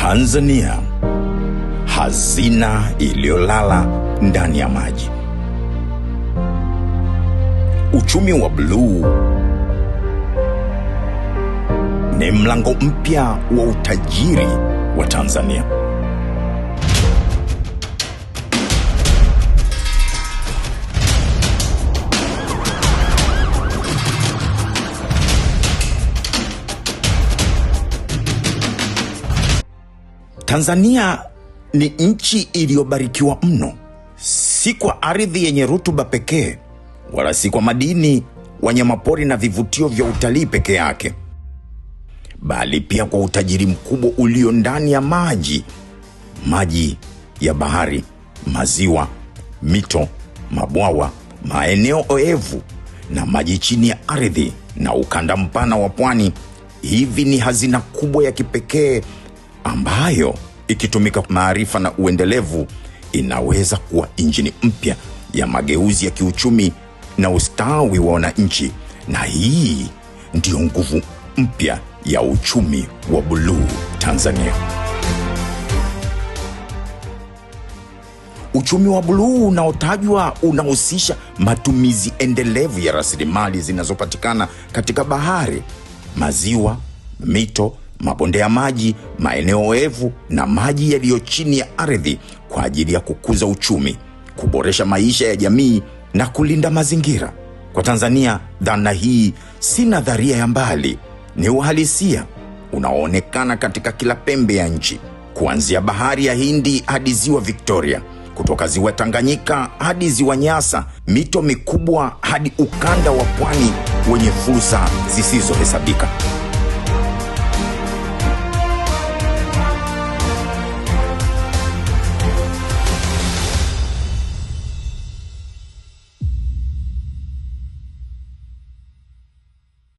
Tanzania, hazina iliyolala ndani ya maji. Uchumi wa bluu ni mlango mpya wa utajiri wa Tanzania. Tanzania ni nchi iliyobarikiwa mno, si kwa ardhi yenye rutuba pekee, wala si kwa madini, wanyamapori na vivutio vya utalii peke yake, bali pia kwa utajiri mkubwa ulio ndani ya maji, maji ya bahari, maziwa, mito, mabwawa, maeneo oevu na maji chini ya ardhi na ukanda mpana wa pwani. Hivi ni hazina kubwa ya kipekee ambayo ikitumika maarifa na uendelevu inaweza kuwa injini mpya ya mageuzi ya kiuchumi na ustawi wa wananchi, na hii ndiyo nguvu mpya ya uchumi wa buluu Tanzania. Uchumi wa buluu unaotajwa unahusisha matumizi endelevu ya rasilimali zinazopatikana katika bahari, maziwa, mito, mabonde ya maji, maeneo oevu na maji yaliyo chini ya ardhi kwa ajili ya kukuza uchumi, kuboresha maisha ya jamii na kulinda mazingira. Kwa Tanzania, dhana hii si nadharia ya mbali, ni uhalisia unaoonekana katika kila pembe ya nchi, kuanzia bahari ya Hindi hadi ziwa Victoria, kutoka ziwa Tanganyika hadi ziwa Nyasa, mito mikubwa hadi ukanda wa pwani wenye fursa zisizohesabika.